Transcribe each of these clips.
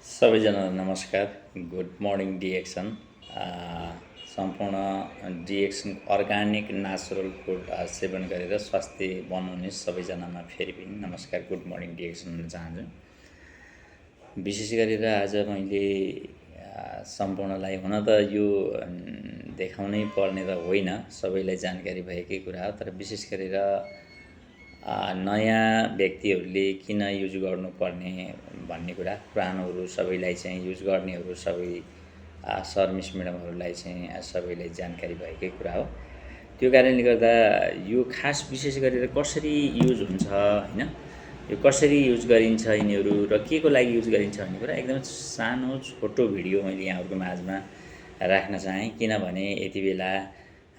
सबैजनालाई नमस्कार। Good morning DXN. सम्पूर्ण डिएक्सन अर्गानिक नेचुरल फुड सेवन गरेर स्वास्थ्य बनाउने सबैजनामा फेरि पनि नमस्कार, गुड मर्निङ डिएक्सन भन्न चाहन्छु। विशेष गरेर आज मैले सम्पूर्णलाई हुन त यो देखाउनै पर्ने त होइन, सबैलाई जानकारी भएकै कुरा हो, तर विशेष गरेर नयाँ व्यक्तिहरूले किन युज गर्नुपर्ने भन्ने कुरा, पुरानोहरू सबैलाई चाहिँ युज गर्नेहरू सबै सर मिस म्याडमहरूलाई चाहिँ सबैलाई जानकारी भएकै कुरा हो। त्यो कारणले गर्दा यो खास विशेष गरेर कसरी युज हुन्छ हैन, यो कसरी युज गरिन्छ यिनीहरू र के को लागि युज गरिन्छ भन्ने कुरा एकदमै सानो छोटो भिडियो मैले यहाँहरूको माझमा राख्न चाहेँ। किनभने यति बेला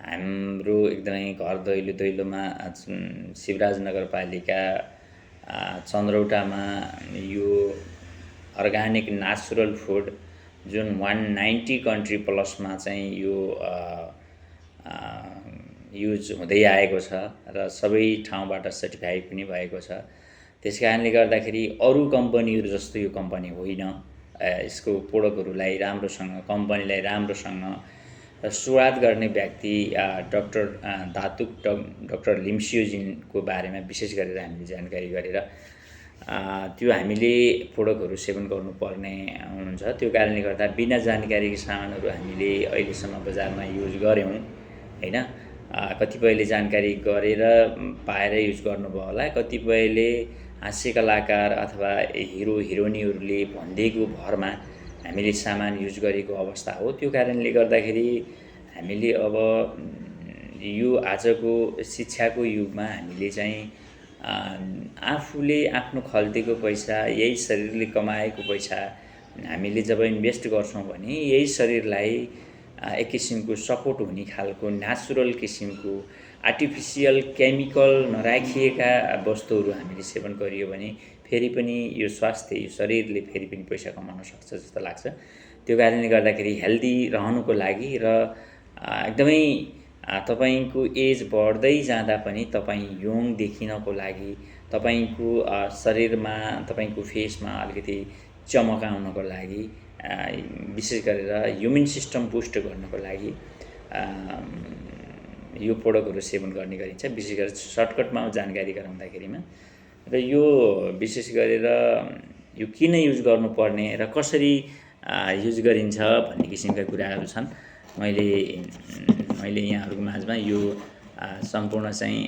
हाम्रो एकदमै घर दैलोमा शिवराज नगरपालिका चन्द्रौटामा यो अर्गानिक नेचुरल फुड जुन 190 कन्ट्री प्लसमा चाहिँ यो युज हुँदै आएको छ र सबै ठाउँबाट सर्टिफाई पनि भएको छ। त्यसकारणले गर्दाखेरि अरू कम्पनीहरू जस्तो यो कम्पनी होइन। यसको प्रोडक्टहरूलाई राम्रोसँग, कम्पनीलाई राम्रोसँग सुरुवात गर्ने व्यक्ति डाक्टर धातुक डाक्टर लिम्सियोजिनको बारेमा विशेष गरेर हामीले जानकारी गरेर त्यो हामीले प्रोडक्टहरू सेवन गर्नुपर्ने हुन्छ। त्यो कारणले गर्दा बिना जानकारीको सामानहरू हामीले अहिलेसम्म बजारमा युज गऱ्यौँ हैन। कतिपयले जानकारी गरेर पाएर युज गर्नुभयो होला, कतिपयले हास्य कलाकार अथवा हिरो हिरोइनहरूले भनिदिएको भरमा हामीले सामान युज गरेको अवस्था हो। त्यो कारणले गर्दाखेरि हामीले अब यो आजको शिक्षाको युगमा हामीले चाहिँ आफूले आफ्नो खल्तीको पैसा, यही शरीरले कमाएको पैसा हामीले जब इन्भेस्ट गर्छौँ भने यही शरीरलाई एक किसिमको सपोर्ट हुने खालको नेचुरल किसिमको आर्टिफिसियल केमिकल नराखिएका वस्तुहरू हामीले सेवन गरियो भने फेरि पनि यो स्वास्थ्य, यो शरीरले फेरि पनि पैसा कमाउन सक्छ जस्तो लाग्छ। त्यो कारणले गर्दाखेरि हेल्दी रहनुको लागि र एकदमै तपाईंको एज बढ्दै जाँदा पनि तपाईं यङ देखिनको लागि, तपाईंको शरीरमा, तपाईंको फेसमा अलिकति चमक आउनको लागि, विशेष गरेर ह्युमन सिस्टम बुस्ट गर्नको लागि यो प्रोडक्टहरू सेवन गर्ने गरिन्छ। विशेष गरेर सर्टकटमा जानकारी गराउँदाखेरिमा र यो विशेष गरेर यो किन युज गर्नुपर्ने र कसरी युज गरिन्छ भन्ने किसिमका कुराहरू छन्। मैले यहाँहरूको माझमा यो सम्पूर्ण चाहिँ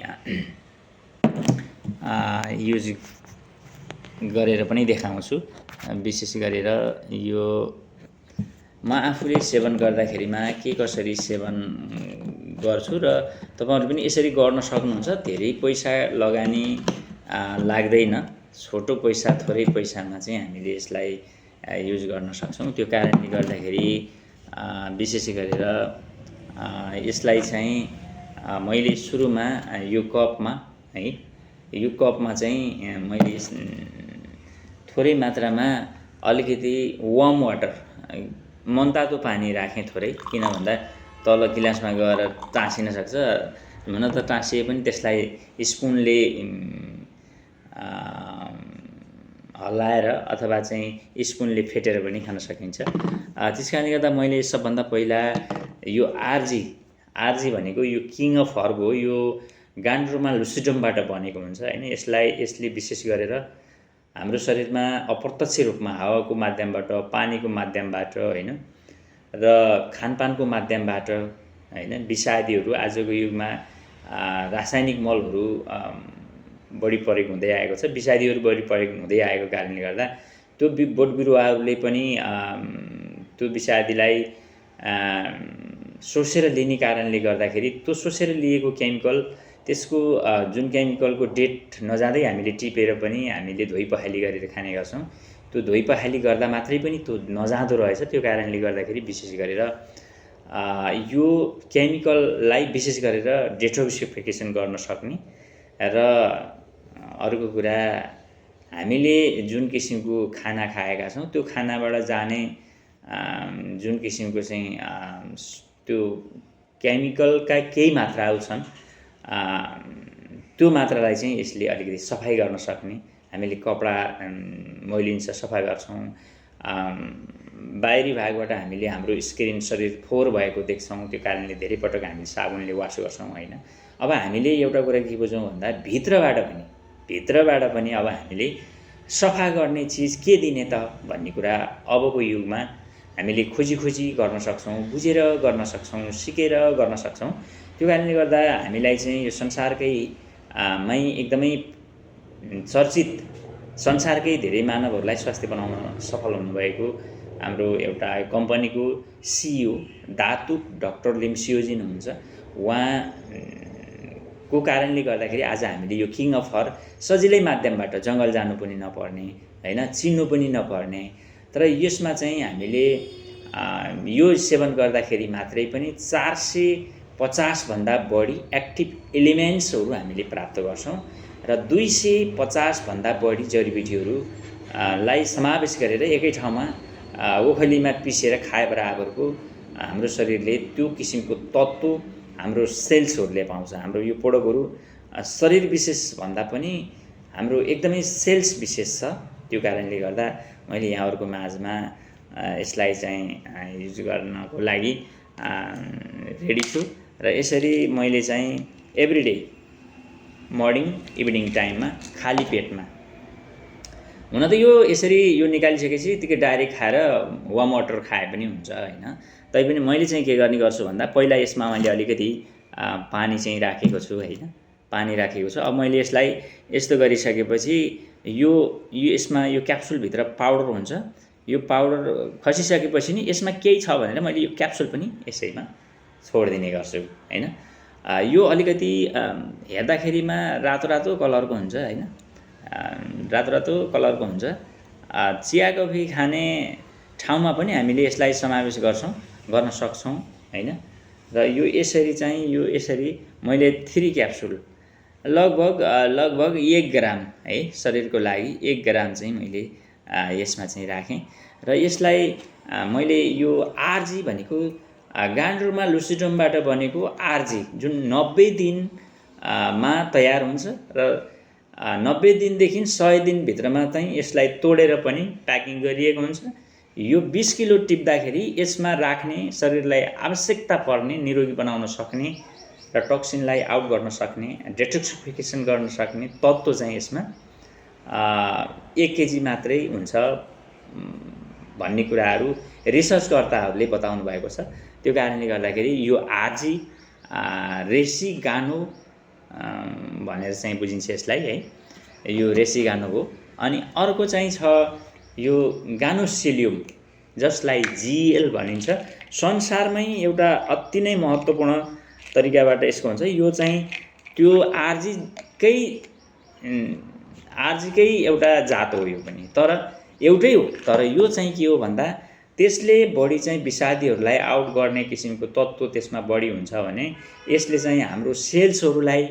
युज गरेर पनि देखाउँछु। विशेष गरेर यो म आफूले सेवन गर्दाखेरिमा के कसरी सेवन गर्छु र तपाईहरु पनि यसरी गर्न सक्नुहुन्छ। धेरै पैसा लगानी लाग्दैन, छोटो पैसा, थोरै पैसामा चाहिँ हामीले यसलाई युज गर्न सक्छौं। त्यो कारणले गर्दाखेरि विशेष गरेर यसलाई चाहिँ मैले सुरुमा यो कपमा है, यो कपमा चाहिँ मैले थोरै मात्रामा अलिकति वार्म वाटर, मनतातो पानी राखेँ थोरै। किन भन्दा तल गिलासमा गएर टाँसिन सक्छ, हुन त टाँसिए पनि त्यसलाई स्पुनले हल्लाएर अथवा चाहिँ स्पुनले फेटेर पनि खान सकिन्छ। त्यसकारणले गर्दा मैले सबभन्दा पहिला यो आरजी भनेको यो किङ अफ हर्ब हो। यो गान्ड्रोमा लुसिडमबाट बनेको हुन्छ हैन। यसले विशेष गरेर हाम्रो शरीरमा अप्रत्यक्ष रूपमा हावाको माध्यमबाट, पानीको माध्यमबाट हैन र खानपानको माध्यमबाट हैन, विषादीहरू आजको युगमा रासायनिक मलहरू बढी प्रयोग हुँदै आएको छ। विषादीहरू बढी प्रयोग हुँदै आएको कारणले गर्दा त्यो बोट बिरुवाहरूले पनि त्यो विषादीलाई सोसेर लिने कारणले गर्दाखेरि त्यो सोसेर लिएको केमिकल, त्यसको जुन केमिकलको डेट नजाँदै हामीले टिपेर पनि हामीले धोइ पखाली गरेर खाने गर्छौं। त्यो धोइ पखाली गर्दा मात्रै पनि त्यो नजाँदो रहेछ। त्यो कारणले गर्दाखेरि विशेष गरेर यो केमिकललाई विशेष गरेर डिटोक्सिफिकेसन गर्न सक्ने र अर्को कुरा, हामीले जुन किसिमको खाना खाएका छौं त्यो खानाबाट जाने जुन किसिमको चाहिँ त्यो केमिकलका केही मात्राहरू छन्, त्यो मात्रालाई चाहिँ यसले अलिकति सफाई गर्न सक्ने। हामीले कपडा मोइलिन्छ, सफा गर्छौं, बाहिरी भागबाट हामीले हाम्रो स्किन शरीर फोहोर भएको देख्छौँ। त्यो कारणले धेरै पटक हामी साबुनले वास गर्छौँ होइन। अब हामीले एउटा कुरा के बुझौँ भन्दा भित्रबाट पनि अब हामीले सफा गर्ने चिज के दिने त भन्ने कुरा अबको युगमा हामीले खोजी गर्न सक्छौँ, बुझेर गर्न सक्छौँ, सिकेर गर्न सक्छौँ। त्यो कारणले गर्दा हामीलाई चाहिँ यो संसारकै मै एकदमै चर्चित संसारकै धेरै मानवहरूलाई स्वास्थ्य बनाउन सफल हुनुभएको हाम्रो एउटा कम्पनीको CEO दातुक डाक्टर लिम्सियोजिन हुनुहुन्छ। उहाँको कारणले गर्दाखेरि आज हामीले यो किङ अफ हर सजिलै माध्यमबाट जङ्गल जानु पनि नपर्ने होइन, चिन्नु पनि नपर्ने, तर यसमा चाहिँ हामीले यो सेवन गर्दाखेरि मात्रै पनि 450 भन्दा बढी एक्टिभ एलिमेन्ट्सहरू हामीले प्राप्त गर्छौँ र 250 भन्दा बढी जडीबुटीहरू लाई समावेश गरेर एकै ठाउँमा ओखलीमा पिसेर खाए बराबरको हाम्रो शरीरले त्यो किसिमको तत्त्व हाम्रो सेल्सहरूले पाउँछ। हाम्रो यो प्रोडक्टहरू शरीर विशेष भन्दा पनि हाम्रो एकदमै सेल्स विशेष छ। त्यो कारणले गर्दा मैले यहाँहरूको माझमा यसलाई चाहिँ युज गर्नको लागि रेडी छु र यसरी मैले चाहिँ एभ्रिडे मर्निङ इभिनिङ टाइममा खाली पेटमा, हुन त यो यसरी यो निकालिसकेपछि यतिकै डाइरेक्ट खाएर वार्म वाटर खाए पनि हुन्छ होइन। तैपनि मैले चाहिँ के गर्ने गर्छु भन्दा पहिला यसमा मैले अलिकति पानी चाहिँ राखेको छु होइन, पानी राखेको छु। अब मैले यसलाई यस्तो गरिसकेपछि यो यसमा यो क्याप्सुलभित्र पाउडर हुन्छ। यो पाउडर खसिसकेपछि नि यसमा केही छ भनेर मैले यो क्याप्सुल पनि यसैमा छोडिदिने गर्छु होइन। यो अलिकति हेर्दाखेरिमा रातो कलरको हुन्छ होइन, रातो कलरको हुन्छ। चिया कफी खाने ठाउँमा पनि हामीले यसलाई समावेश गर्न सक्छौँ होइन। र यो यसरी मैले 3 क्याप्सुल लगभग 1 ग्राम है, शरीरको लागि 1 ग्राम चाहिँ मैले यसमा चाहिँ राखेँ र यसलाई मैले यो आरजी भनेको गान्ड्रोमा लुसिडमबाट बनेको आरजी जुन 90 दिनमा तयार हुन्छ र 90 दिनदेखि 100 दिनभित्रमा चाहिँ यसलाई तोडेर पनि प्याकिङ गरिएको हुन्छ। यो 20 किलो टिप्दाखेरि यसमा राख्ने शरीरलाई आवश्यकता पर्ने निरोगी बनाउन सक्ने र टक्सिनलाई आउट गर्न सक्ने, डेटोक्सिफिकेसन गर्न सक्ने तत्त्व चाहिँ यसमा 1 केजी मात्रै हुन्छ भन्ने कुराहरू रिसर्चकर्ताहरूले बताउनु भएको छ। त्यो कारणले गर्दाखेरि यो आरजी रेसिगानो भनेर चाहिँ बुझिन्छ यसलाई है, यो रेसिगानो हो। अनि अर्को चाहिँ छ यो गानोसिलियम जसलाई GL भनिन्छ। संसारमै एउटा अति नै महत्त्वपूर्ण तरिकाबाट यसको हुन्छ। यो चाहिँ त्यो आरजीकै एउटा जात हो यो पनि, तर एउटै हो। तर यो चाहिँ के हो भन्दा त्यसले बढी चाहिँ विषादीहरूलाई आउट गर्ने किसिमको तत्त्व त्यसमा बढी हुन्छ भने यसले चाहिँ हाम्रो सेल्सहरूलाई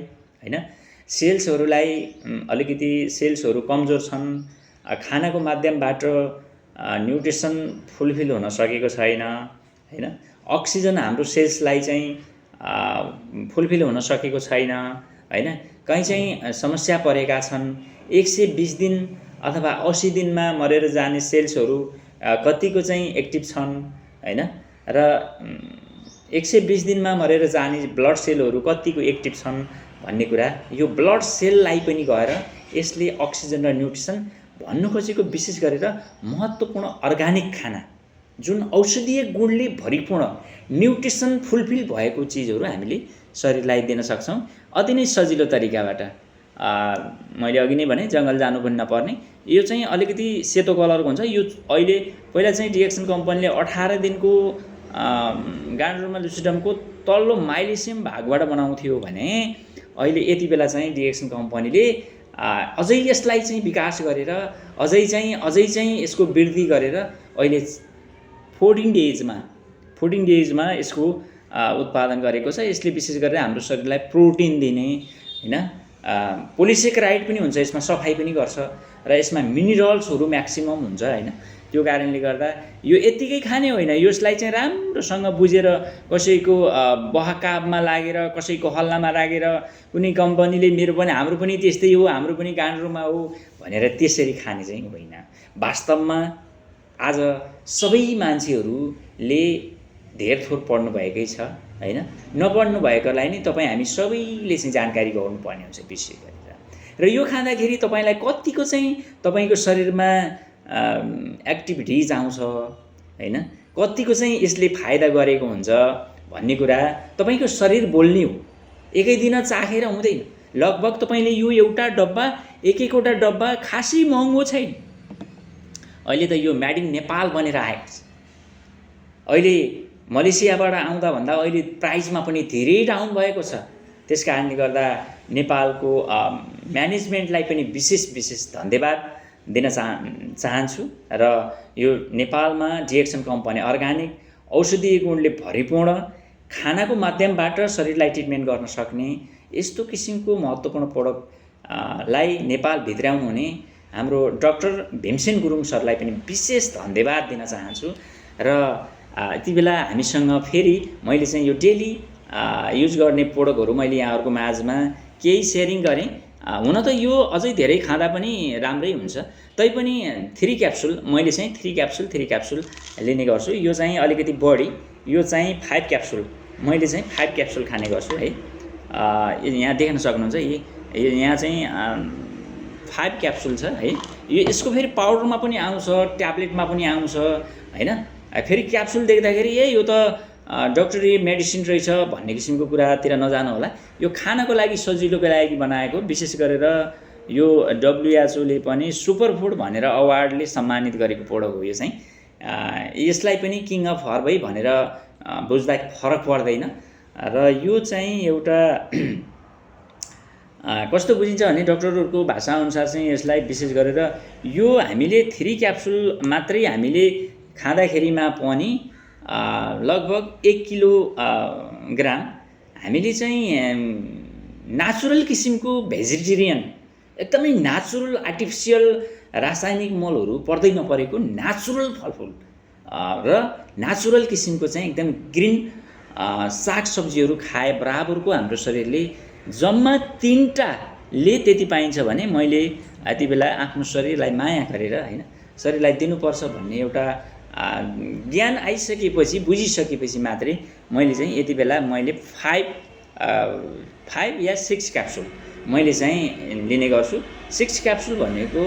हैन, सेल्सहरूलाई अलिकति सेल्सहरू कमजोर छन्, खानाको माध्यमबाट न्युट्रिसन फुलफिल हुन सकेको छैन हैन, अक्सिजन हाम्रो सेल्सलाई चाहिँ फुलफिल हुन सकेको छैन हैन, कहीँ चाहिँ समस्या परेका छन्। 120 दिन अथवा 80 दिनमा मरेर जाने सेल्सहरू कतिको चाहिँ एक्टिभ छन् हैन, र 120 दिनमा मरेर जाने ब्लड सेलहरू कतिको एक्टिभ छन् भन्ने कुरा यो ब्लड सेललाई पनि गएर यसले अक्सिजन र न्युट्रिसन भन्नु खोजेको विशेष गरेर महत्त्वपूर्ण अर्गानिक खाना जुन औषधीय गुणले भरिपूर्ण न्युट्रिसन फुलफिल भएको चिजहरू हामीले शरीरलाई दिन सक्छौँ अति नै सजिलो तरिकाबाट। मैले अघि नै भने जङ्गल जानु पनि नपर्ने। यो चाहिँ अलिकति सेतो कलरको हुन्छ। यो अहिले पहिला चाहिँ डिएक्सन कम्पनीले 18 दिनको गान्ड्रोमा लुसिडमको तल्लो माइलिसियम भागबाट बनाउँथ्यो भने अहिले यति बेला चाहिँ डिएक्सन कम्पनीले अझै यसलाई चाहिँ विकास गरेर अझै चाहिँ यसको वृद्धि गरेर अहिले 14 डेजमा यसको उत्पादन गरेको छ। यसले विशेष गरेर हाम्रो शरीरलाई प्रोटिन दिने हैन, पोलिसेक्राइड पनि हुन्छ, यसमा सफाइ पनि गर्छ र यसमा मिनरल्सहरू म्याक्सिमम हुन्छ हैन। त्यो कारणले गर्दा यो यतिकै खाने होइन, यसलाई चाहिँ राम्रोसँग बुझेर कसैको बहकावमा लागेर कसैको हल्लामा लागेर कुनै कम्पनीले हाम्रो पनि त्यस्तै हो, हाम्रो पनि गान्ड्रोमा हो भनेर त्यसरी खाने चाहिँ होइन। वास्तवमा आज सबै मान्छेहरूले धेर थोर पढ्नुभएकै छ हैन। नपढ्नु भएकोलाई नि तपाईँ हामी सबैले चाहिँ जानकारी गराउनुपर्ने हुन्छ विशेष गरेर। र यो खाँदाखेरि तपाईँलाई कतिको चाहिँ तपाईँको शरीरमा एक्टिभिटिज आउँछ हैन, कतिको चाहिँ यसले फाइदा गरेको हुन्छ भन्ने कुरा तपाईँको शरीर बोल्ने हो। एकै दिन चाखेर हुँदैन। लगभग तपाईँले यो एउटा डब्बा एक-एकवटा डब्बा खासै महँगो छैन। अहिले त यो मेड इन नेपाल बनेर आएको छ। अहिले मलेसियाबाट आउँदा भन्दा अहिले प्राइसमा पनि धेरै डाउन भएको छ। त्यस कारणले गर्दा नेपालको म्यानेजमेन्टलाई पनि विशेष धन्यवाद दिन चाहन्छु। र यो नेपालमा डिएक्सन कम्पनी अर्गानिक औषधीय गुणले भरिपूर्ण खानाको माध्यमबाट शरीरलाई ट्रिटमेन्ट गर्न सक्ने यस्तो किसिमको महत्त्वपूर्ण प्रोडक्टलाई नेपाल भित्राउनु हुने हाम्रो डाक्टर भीमसेन गुरुङ सरलाई पनि विशेष धन्यवाद दिन चाहन्छु। र यति बेला हामीसँग फेरि मैले चाहिँ यो डेली युज गर्ने प्रोडक्टहरू मैले यहाँहरूको माझमा केही सेयरिङ गरेँ। हुन त यो अझै धेरै खाँदा पनि राम्रै हुन्छ, तैपनि 3 क्याप्सुल मैले चाहिँ 3 क्याप्सुल लिने गर्छु। यो चाहिँ अलिकति बढी, यो चाहिँ 5 क्याप्सुल मैले चाहिँ 5 क्याप्सुल खाने गर्छु है। यहाँ देख्न सक्नुहुन्छ यहाँ चाहिँ 5 क्याप्सुल छ है। यो यसको फेरि पाउडरमा पनि आउँछ, ट्याब्लेटमा पनि आउँछ हैन। फेरि क्याप्सुल देख्दाखेरि यो त डक्टरी मेडिसिन रहेछ भन्ने किसिमको कुरातिर नजानु होला। यो खानको लागि सजिलोको लागि बनाएको, विशेष गरेर यो WHO ले पनि सुपरफुड भनेर अवार्डले सम्मानित गरेको प्रोडक्ट हो। यो चाहिँ यसलाई पनि किङ अफ हर्बै भनेर बुझ्दा फरक पर्दैन। र यो चाहिँ एउटा कस्तो बुझिन्छ भने डाक्टरहरूको भाषाअनुसार चाहिँ यसलाई विशेष गरेर यो हामीले 3 क्याप्सुल मात्रै हामीले खाँदाखेरिमा पनि लगभग 1 किलोग्राम हामीले चाहिँ नेचुरल किसिमको भेजिटेरियन, एकदमै नेचुरल आर्टिफिसियल रासायनिक मलहरू पर्दै नपरेको नेचुरल फलफुल र नेचुरल किसिमको चाहिँ एकदम ग्रिन सागसब्जीहरू खाए बराबरको हाम्रो शरीरले जम्मा 3टाले त्यति पाइन्छ भने मैले यति बेला आफ्नो शरीरलाई माया गरेर हैन शरीरलाई दिनुपर्छ भन्ने एउटा ज्ञान आइसकेपछि बुझिसकेपछि मात्रै मैले चाहिँ यति बेला मैले 5 या 6 क्याप्सुल मैले चाहिँ लिने गर्छु। 6 क्याप्सुल भनेको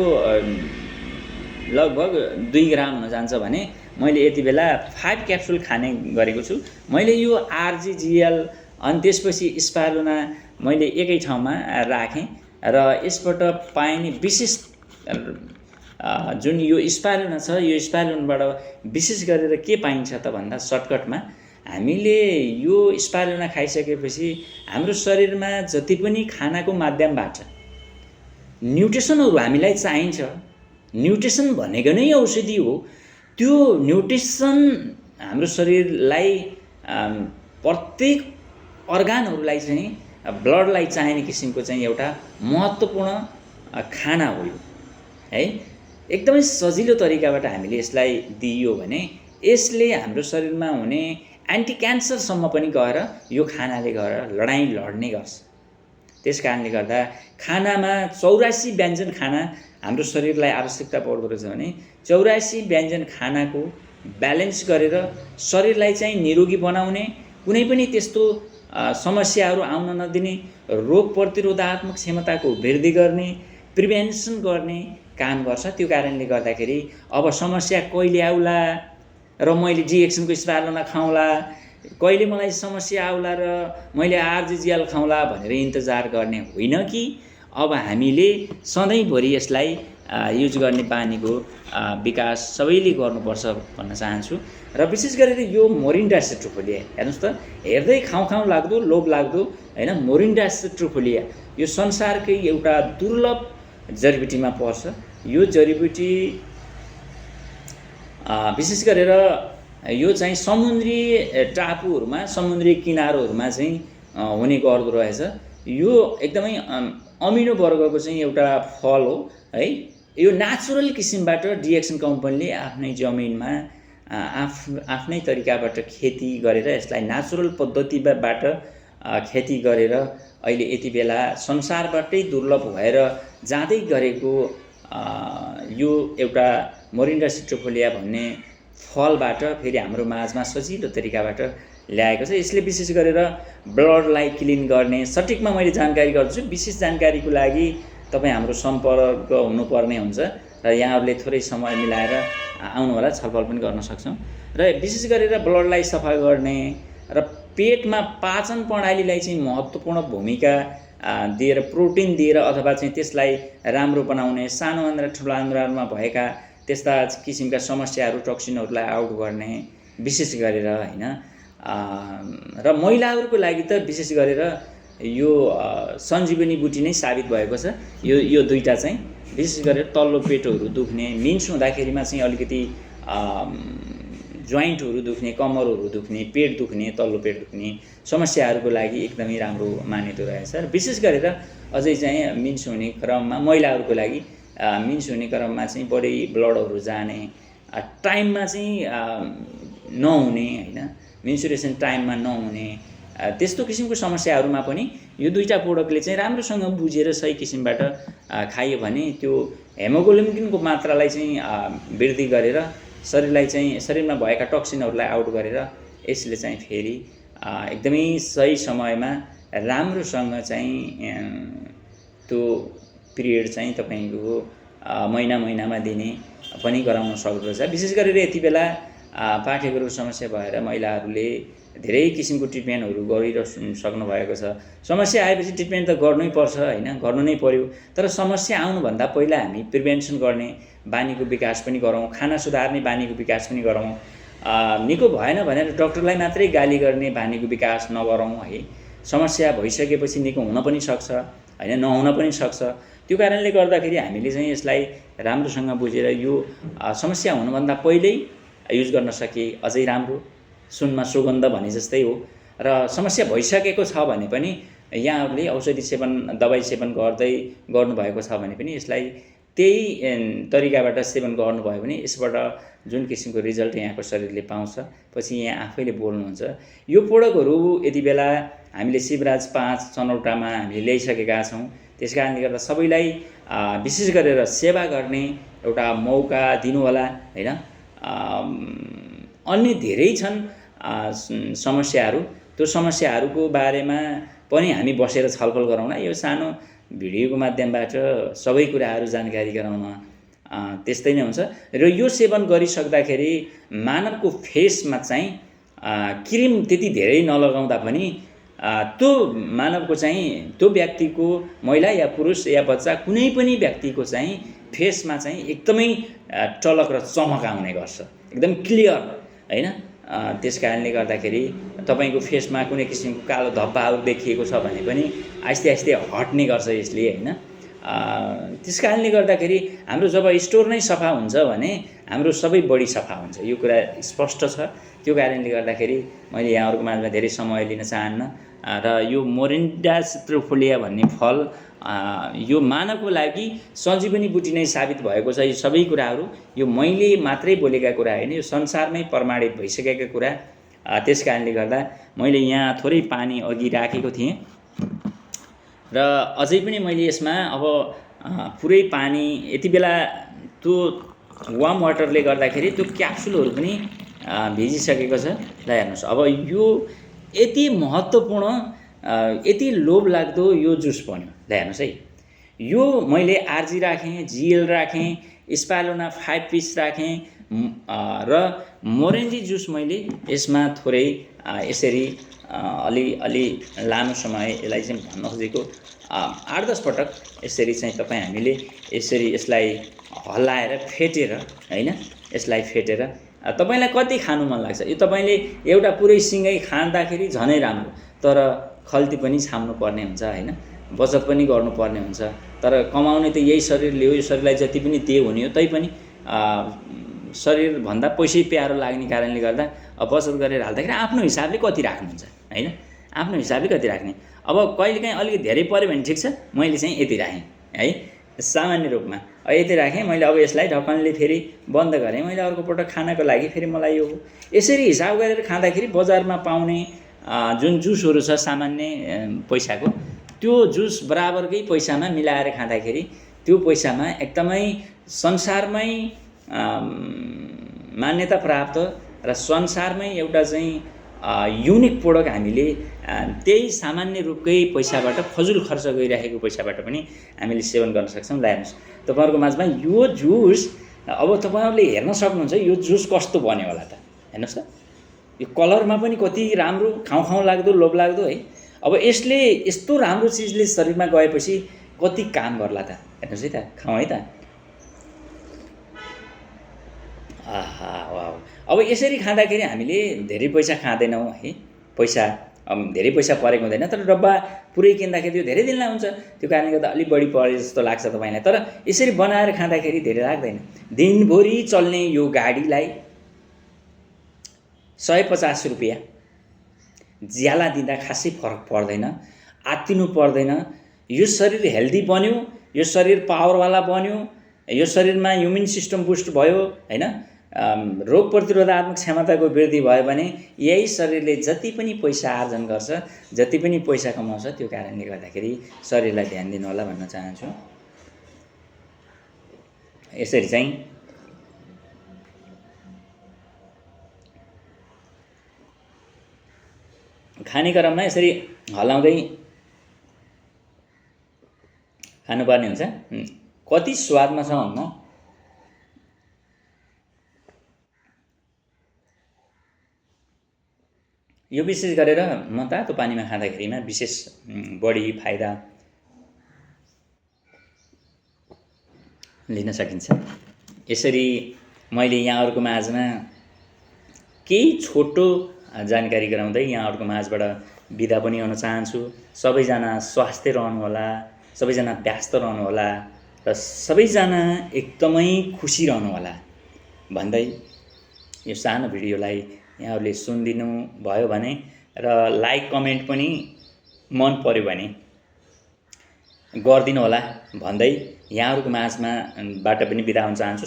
लगभग 2 ग्राम हुन जान्छ भने मैले यति बेला 5 क्याप्सुल खाने गरेको छु। मैले यो आरजीजीएल अनि त्यसपछि स्पालुना मैले एकै ठाउँमा राखेँ र यसबाट पाइने विशेष जुन यो स्पालुना छ, यो स्पालुनाबाट विशेष गरेर के पाइन्छ त भन्दा सर्टकटमा हामीले यो स्पालुना खाइसकेपछि हाम्रो शरीरमा जति पनि खानाको माध्यमबाट न्युट्रिसनहरू हामीलाई चाहिन्छ, न्युट्रिसन भनेको नै औषधि हो। त्यो न्युट्रिसन हाम्रो शरीरलाई प्रत्येक अर्गानहरूलाई चाहिँ ब्लडलाई चाहिने किसिमको चाहिँ एउटा महत्त्वपूर्ण खाना हो यो है। एकदमै सजिलो तरिकाबाट हामीले यसलाई दिइयो भने यसले हाम्रो शरीरमा हुने एन्टी क्यान्सरसम्म पनि गएर यो खानाले गएर लडाइँ लड्ने गर्छ। त्यस कारणले गर्दा खानामा 84 व्यञ्जन खाना हाम्रो शरीरलाई आवश्यकता पर्दो रहेछ भने 84 व्यञ्जन खानाको ब्यालेन्स गरेर शरीरलाई चाहिँ निरोगी बनाउने, कुनै पनि त्यस्तो समस्याहरू आउन नदिने, रोग प्रतिरोधात्मक क्षमताको वृद्धि गर्ने, प्रिभेन्सन गर्ने काम गर्छ। त्यो कारणले गर्दाखेरि अब समस्या कहिले आउला र मैले डिएक्सनको स्पालुना खाउँला, कहिले मलाई समस्या आउला र मैले आरजीजीएल खाउँला भनेर इन्तजार गर्ने होइन कि अब हामीले सधैँभरि यसलाई युज गर्ने बानीको विकास सबैले गर्नुपर्छ भन्न चाहन्छु। र विशेष गरेर यो मोरिन्डा सिट्रोफोलिया हेर्नुहोस् त, हेर्दै खाउँ लाग्दो लोभ लाग्दो हैन। मोरिन्डा सिट्रोफोलिया यो संसारकै एउटा दुर्लभ जडीबुटीमा पर्छ। यो जडीबुटी विशेष गरेर यो चाहिँ समुद्री टापुहरूमा, समुद्री किनारहरूमा चाहिँ हुने गर्दो रहेछ। यो एकदमै अमिनो वर्गको चाहिँ एउटा फल हो है। यो नेचुरल किसिमबाट डिएक्सन कम्पनीले आफ्नै जमिनमा आफ्नै तरिकाबाट खेती गरेर यसलाई नेचुरल पद्धतिबाट खेती गरेर अहिले यति बेला संसारबाटै दुर्लभ भएर जाँदै गरेको यो एउटा मोरिन्डा सिट्रोफोलिया भन्ने फलबाट फेरि हाम्रो माझमा सजिलो तरिकाबाट ल्याएको छ। यसले विशेष गरेर ब्लडलाई क्लिन गर्ने सटिकमा मैले जानकारी गर्छु। विशेष जानकारीको लागि तपाईँ हाम्रो सम्पर्क हुनुपर्ने हुन्छ र यहाँहरूले थोरै समय मिलाएर आउनु होला, छलफल पनि गर्न सक्छौँ। र विशेष गरेर ब्लडलाई सफा गर्ने र पेटमा पाचन प्रणालीलाई चाहिँ महत्त्वपूर्ण भूमिका दिएर प्रोटिन दिएर अथवा चाहिँ त्यसलाई राम्रो बनाउने, सानो आन्द्रा ठुलो आन्द्रामा भएका त्यस्ता किसिमका समस्याहरू टक्सिनहरूलाई आउट गर्ने विशेष गरेर होइन। र महिलाहरूको लागि त विशेष गरेर यो सञ्जीवनी बुटी नै साबित भएको छ। यो दुईटा चाहिँ विशेष गरेर तल्लो पेटहरू दुख्ने, मिन्स हुँदाखेरिमा चाहिँ अलिकति जोइन्टहरू दुख्ने, कम्मरहरू दुख्ने, पेट दुख्ने, तल्लो पेट दुख्ने समस्याहरूको लागि एकदमै राम्रो मानिँदो रहेछ। र विशेष गरेर अझै चाहिँ मिन्स हुने क्रममा महिलाहरूको लागि मिन्स हुने क्रममा चाहिँ बढी ब्लडहरू जाने, टाइममा चाहिँ नहुने होइन, मेन्सुरेसन टाइममा नहुने, त्यस्तो किसिमको समस्याहरूमा पनि यो दुईटा प्रोडक्टले चाहिँ राम्रोसँग बुझेर सही किसिमबाट खाइयो भने त्यो हेमोग्लोबिनको मात्रालाई चाहिँ वृद्धि गरेर शरीरमा भएका टक्सिनहरूलाई आउट गरेर यसले चाहिँ फेरि एकदमै सही समयमा राम्रोसँग चाहिँ त्यो पिरियड चाहिँ तपाईँको महिनामा दिने पनि गराउन सक्दछ। विशेष गरेर यति बेला पाठेको समस्या भएर महिलाहरूले धेरै किसिमको ट्रिटमेन्टहरू गरिसक्नु भएको छ। समस्या आएपछि ट्रिटमेन्ट त गर्नै पर्छ होइन, गर्नु नै पर्यो। तर समस्या आउनुभन्दा पहिला हामी प्रिभेन्सन गर्ने बानीको विकास पनि गरौँ, खाना सुधार्ने बानीको विकास पनि गरौँ। निको भएन भनेर डक्टरलाई मात्रै गाली गर्ने बानीको विकास नगरौँ है। समस्या भइसकेपछि निको हुन पनि सक्छ होइन, नहुन पनि सक्छ। त्यो कारणले गर्दाखेरि हामीले चाहिँ यसलाई राम्रोसँग बुझेर यो समस्या हुनुभन्दा पहिल्यै युज गर्न सके अझै राम्रो। सुनमा सुगन्ध भने जस्तै हो। र समस्या भइसकेको छ भने पनि यहाँहरूले औषधि सेवन, दबाई सेवन गर्नुभएको छ भने पनि यसलाई त्यही तरिकाबाट सेवन गर्नुभयो भने यसबाट जुन किसिमको रिजल्ट यहाँको शरीरले पाउँछ पछि यहाँ आफैले बोल्नुहुन्छ। यो प्रोडक्टहरू यति बेला हामीले शिवराज 5 चनौटामा हामीले ल्याइसकेका छौँ। त्यस कारणले गर्दा सबैलाई विशेष गरेर सेवा गर्ने एउटा मौका दिनुहोला होइन। अन्य धेरै छन् समस्याहरू, त्यो समस्याहरूको बारेमा पनि हामी बसेर छलफल गरौँला। यो सानो भिडियोको माध्यमबाट सबै कुराहरू जानकारी गराउन त्यस्तै नै हुन्छ। र यो सेवन गरिसक्दाखेरि मानवको फेसमा चाहिँ क्रिम त्यति धेरै नलगाउँदा पनि त्यो मानवको चाहिँ त्यो व्यक्तिको, महिला या पुरुष या बच्चा कुनै पनि व्यक्तिको चाहिँ फेसमा चाहिँ एकदमै टलक र चमक आउने गर्छ, एकदम क्लियर होइन। त्यस कारणले गर्दाखेरि तपाईँको फेसमा कुनै किसिमको कालो धब्बाहरू देखिएको छ भने पनि आस्ते आस्ते हट्ने गर्छ यसले होइन। त्यस कारणले गर्दाखेरि हाम्रो जब स्टोर नै सफा हुन्छ भने हाम्रो सबै बडी सफा हुन्छ, यो कुरा स्पष्ट छ। त्यो कारणले गर्दाखेरि मैले यहाँहरूको माझमा धेरै समय लिन चाहन्न। र यो मोरिन्डा सिट्रोफोलिया भन्ने फल यो मानवको लागि सञ्जीवनी बुटी नै साबित भएको छ। यो सबै कुराहरू यो मैले मात्रै बोलेका कुरा होइन, यो संसारमै प्रमाणित भइसकेका कुरा। त्यस कारणले गर्दा मैले यहाँ थोरै पानी अघि राखेको थिएँ र अझै पनि मैले यसमा अब पुरै पानी यति बेला त्यो वार्म वाटरले गर्दाखेरि त्यो क्याप्सुलहरू पनि भिजिसकेको छ। ल हेर्नुहोस्, अब यो यति महत्त्वपूर्ण, यति लोभ लाग्दो यो जुस बन्यो। ल हेर्नुहोस् है, यो मैले आरजी राखेँ, जिएल राखेँ, स्पालुना 5 पिस राखेँ र मोरेन्जी जुस मैले यसमा थोरै यसरी अलि लामो समय यसलाई चाहिँ भन्न खोजेको 8-10 पटक यसरी चाहिँ हामीले यसरी यसलाई हल्लाएर फेटेर होइन, यसलाई फेटेर तपाईँलाई कति खानु मन लाग्छ यो तपाईँले एउटा पुरै सिँगै खाँदाखेरि झनै राम्रो, तर खल्ती पनि छाम्नु पर्ने हुन्छ होइन, बचत पनि गर्नुपर्ने हुन्छ। तर कमाउने त यही शरीरले हो, यो शरीरलाई जति पनि दिए हुने हो, तैपनि शरीरभन्दा पैसै प्यारो लाग्ने कारणले गर्दा बचत गरेर हाल्दाखेरि आफ्नो हिसाबले कति राख्नुहुन्छ होइन, आफ्नो हिसाबले कति राख्ने। अब कहिलेकाहीँ अलिकति धेरै पऱ्यो भने ठिक छ, मैले चाहिँ यति राखेँ है, सामान्य रूपमा यति राखेँ मैले। अब यसलाई ढक्कनले फेरि बन्द गरेँ। मैले अर्को पटक खानको लागि फेरि मलाई यो यसरी हिसाब गरेर खाँदाखेरि बजारमा पाउने जुन जुसहरू छ सामान्य पैसाको, त्यो जुस बराबरकै पैसामा मिलाएर खाँदाखेरि त्यो पैसामा एकदमै संसारमै मान्यता प्राप्त र संसारमै एउटा चाहिँ युनिक प्रोडक्ट हामीले त्यही सामान्य रूपकै पैसाबाट फजुल खर्च गरिराखेको पैसाबाट पनि हामीले सेवन गर्न सक्छौँ। ल्याउनुहोस् तपाईँहरूको माझमा यो जुस, अब तपाईँहरूले हेर्न सक्नुहुन्छ यो जुस कस्तो बन्यो होला त, हेर्नुहोस् त, यो कलरमा पनि कति राम्रो, खाउँ लाग्दो, लोभ लाग्दो है। अब यसले यस्तो राम्रो चिजले शरीरमा गएपछि कति काम गर्ला त, हेर्नुहोस् है त, खाउँ है त। आहा वाउ। अब यसरी खाँदाखेरि हामीले धेरै पैसा खाँदैनौँ है, पैसा धेरै पैसा परेको हुँदैन, तर डब्बा पुरै किन्दाखेरि त्यो धेरै दिनलाई हुन्छ, त्यो कारणले गर्दा अलिक बढी परे जस्तो लाग्छ तपाईँलाई। तर यसरी बनाएर खाँदाखेरि धेरै लाग्दैन। दिनभरि चल्ने यो गाडीलाई 150 रुपियाँ ज्याला दिँदा खासै फरक पर्दैन, आत्तिनु पर्दैन। यो शरीर हेल्दी बन्यो, यो शरीर पावरवाला बन्यो, यो शरीरमा इम्युन सिस्टम बुस्ट भयो हैन, रोग प्रतिरोधात्मक क्षमताको वृद्धि भयो भने यही शरीरले जति पनि पैसा आर्जन गर्छ, जति पनि पैसा कमाउँछ, त्यो कारणले गर्दाखेरि शरीरलाई ध्यान दिनु होला भन्न चाहन्छु। यसरी चाहिँ खाने क्रममा यसरी हलाउँदै खानुपर्ने हुन्छ। कति स्वादमा छ भन्नु, यो विशेष गरेर म तातो पानीमा खाँदाखेरिमा विशेष बढी फाइदा लिन सकिन्छ। यसरी मैले यहाँहरूको माझमा केही छोटो जानकारी गराउँदै यहाँहरूको माझबाट बिदा पनि हुन चाहन्छु। सबैजना स्वास्थ्य रहनुहोला, सबैजना व्यस्त रहनुहोला र सबैजना एकदमै खुसी रहनुहोला भन्दै यो सानो भिडियोलाई यहाँहरूले सुनिदिनु भयो भने र लाइक कमेन्ट पनि मन पर्यो भने गरिदिनु होला भन्दै यहाँहरूको माझबाट पनि बिदा हुन चाहन्छु।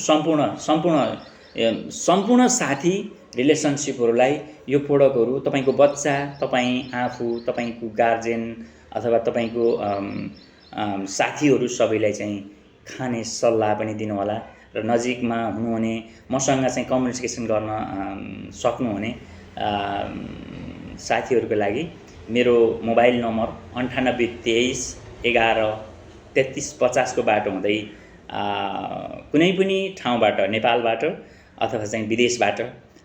सम्पूर्ण साथी रिलेसनसिपहरूलाई यो प्रोडक्टहरू तपाईँको बच्चा, तपाईँ आफू, तपाईँको गार्जेन अथवा तपाईँको साथीहरू सबैलाई चाहिँ खाने सल्लाह पनि दिनु होला र नजिकमा हुनुहुने मसँग चाहिँ कम्युनिकेसन गर्न सक्नुहुने साथीहरूको लागि मेरो मोबाइल नम्बर 9823 11 33 50 को बाटो हुँदै कुनै पनि ठाउँबाट, नेपालबाट अथवा चाहिँ विदेशबाट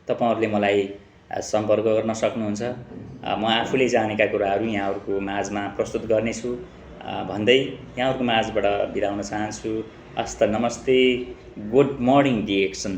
तपाईहरुले मलाई सम्पर्क गर्न सक्नुहुन्छ। म आफूले जानेका कुराहरू यहाँहरुको माझमा प्रस्तुत गर्नेछु भन्दै यहाँहरुको माझबाट बिदा हुन चाहन्छु। हस्त नमस्ते, गुड मर्निङ डिएक्सन।